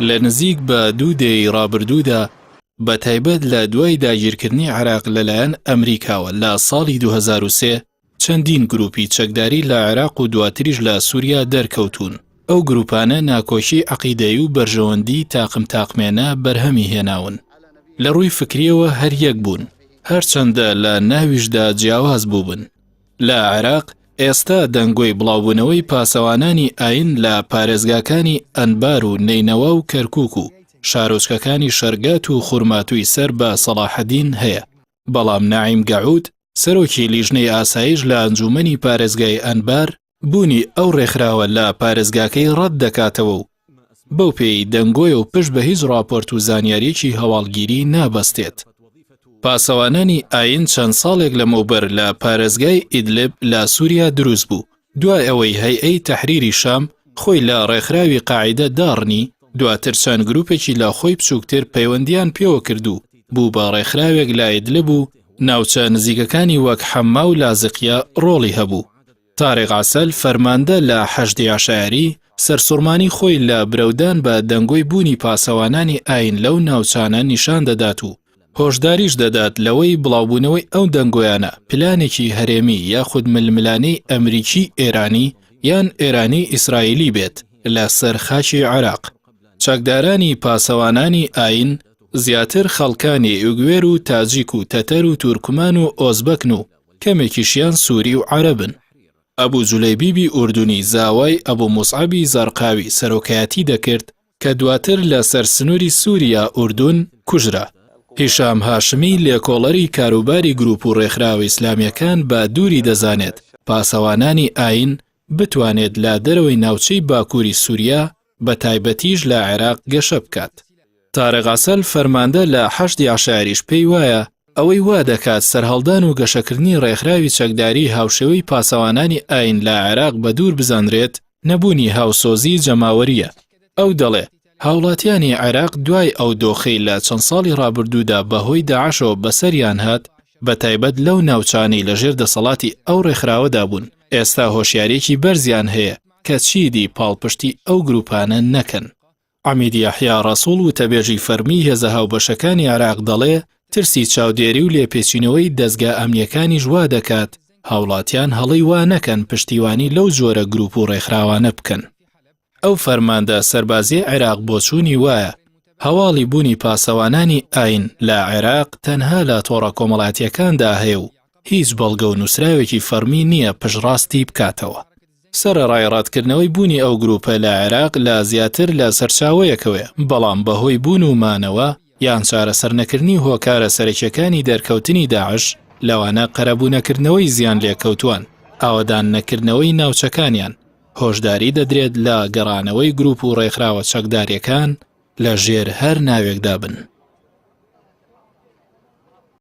لە نزیک بە دوو دەیەی ڕابردوودا، بە تایبەت لە دوای داگیرکردنی عێراق لەلایەن ئەمریکاوە لە ساڵی 2003، چەندین گروپی چەکداری لە عێراق و دواتریش لە سوریا دەرکەوتوون. ئەو گروپانە ناکۆکی عەقیدەیی و بەرژەوەندی تاقم تاقمێنە بەرهەمی هێناون. لە ڕووی فکرییەوە هەر یەک بوون، هەرچەندە لە ناویشدا جیاواز بووبن. لە عێراق ئێستا دەنگۆی بڵاوبوونەوەی پاسەوانانی ئاین لە پارێزگاکانی ئەنبار و نەینەوا و کەرکوک و شارۆچکەکانی شەرگات و خورماتووی سەر بە سەڵاحەدین هەیە، بەڵام نەعیم گەعود، سەرۆکی لیژنەی ئاسایش لە ئەنجوومەنی پارێزگای ئەنبار، بوونی ئەو ڕێکخراوە لە پارێزگاکەی ڕەت دەکاتەوە و بەو پێیەی دەنگۆیە و پشت بە هیچ ڕاپۆرت و زانیارییەکی هەواڵگیری نابەستێت. پاسەوانانی ئاین چەند ساڵێک لەمەوبەر لە پارێزگای ئیدلب لە سووریا دروست بوو، دوای ئەوەی هەیئەی تەحریری شام خۆی لە ڕێکخراوی قاعیدە داڕنی، دواتر چەند گروپێکی لە خۆی بچووکتر پەیوەندییان پێوە کرد و بوو بە ڕێکخراوێک لە ئیدلب و ناوچە نزیکەکانی وەک حەمما و لازقیە ڕۆڵی هەبوو. تاریق عەسەل فەرماندە لە حەشدی عەشایەری، سەرسوڕمانی خۆی لە برەودان بە دەنگۆی بوونی پاسەوانانی ئاین لەو ناوچانە نیشان دەدات و هۆشداریش دەدات لەوەی بڵاوبوونەوەی ئەو دەنگۆیانە پلانێکی هەرێمی یاخود ململانێی ئەمریکی ئێرانی یان ئێرانی ئیسرائیلی بێت لە سەر خاکی عێراق. چەکدارانی پاسەوانانی ئاین زیاتر خەڵکانی ئوگوێر و تاجیک و تەتەر و تورکمان و ئۆزبەکن و کەمێکیشیان سوری و عەرەبن. ئەبو جولەیبیبی ئوردونی زاوای ئەبو موسعەبی زەرقاوی سەرۆکایەتی دەکرد کە دواتر لە سەر سنوری سوریا ئوردون کوژرا. هیشام هاشمی لێکۆڵەری کاروباری گروپ و ڕێکخراوە ئیسلامیەکان بە دووری دەزانێت پاسەوانانی ئاین بتوانێت لە دەرەوەی ناوچەی باکوری سوریا بە تایبەتیش لە عێراق گەشە بکات. تارق عەسەل فەرماندە لە حەشدی عەشایەریش پێی وایە ئەوەی وا دەکات سەرهەڵدان و گەشەکردنی ڕێکخراوی چەکداری هاوشێوەی پاسەوانانی ئاین لە عێراق بە دوور بزانرێت نەبوونی هاوسۆزی جەماوەرییە. ئەو دەڵێ هاوڵاتیانی عێراق دوای ئەو دۆخەی لە چەند ساڵی ڕابردوودا بەهۆی داعشەوە بەسەریان هات بەتایبەت لەو ناوچانەی لەژێر دەسەڵاتی ئەو ڕێکخراوەدا بوون ئێستا هۆشیارییەکی بەرزیان هەیە کە چیدی پاڵپشتی ئەو گروپانە نەکەن. عەمید یەحیا ڕەسوڵ وتەبێژی فەرمیی هێزە هاوبەشەکانی عێراق دەڵێ، ترسی چاودێری و لێپێچینەوەی دەزگا ئەمنییەکانیش وا دەکات هاوڵاتیان هەڵەی وا نەکەن پشتیوانی لەو جۆرە گروپ و ڕێکخراوانە بکەن. ئەو فەرماندە سەربازیەی عێراق بۆچوونی وایە، هەواڵی بوونی پاسەوانانی ئاین لە عێراق تەنها لە تۆڕە کۆمەڵاتییەکاندا هەیە و هیچ بەڵگە و نووسراوێکی فەڕمی نییە پشتڕاستی بکاتەوە. سەرەڕای ڕەتکردنەوەی بوونی ئەو گرووپە لە عێراق لە زیاتر لە سەرچاوەیەکەوەیە، بەڵام بەهۆی بوون و مانەوە یان چارەسەرنەکردنی هۆکارە سەرەکییەکانی دەرکەوتنی داعش، لەوانە قەرەبوونەکردنەوەی زیانلێکەوتووان، ئاوەداننەکردنەوەی ناوچەکانیان، هۆشداری دەدرێت لە گەڕانەوەی گرووپ و ڕێکخراوە چەکدارییەکان لە ژێر هەر ناوێکدا بن.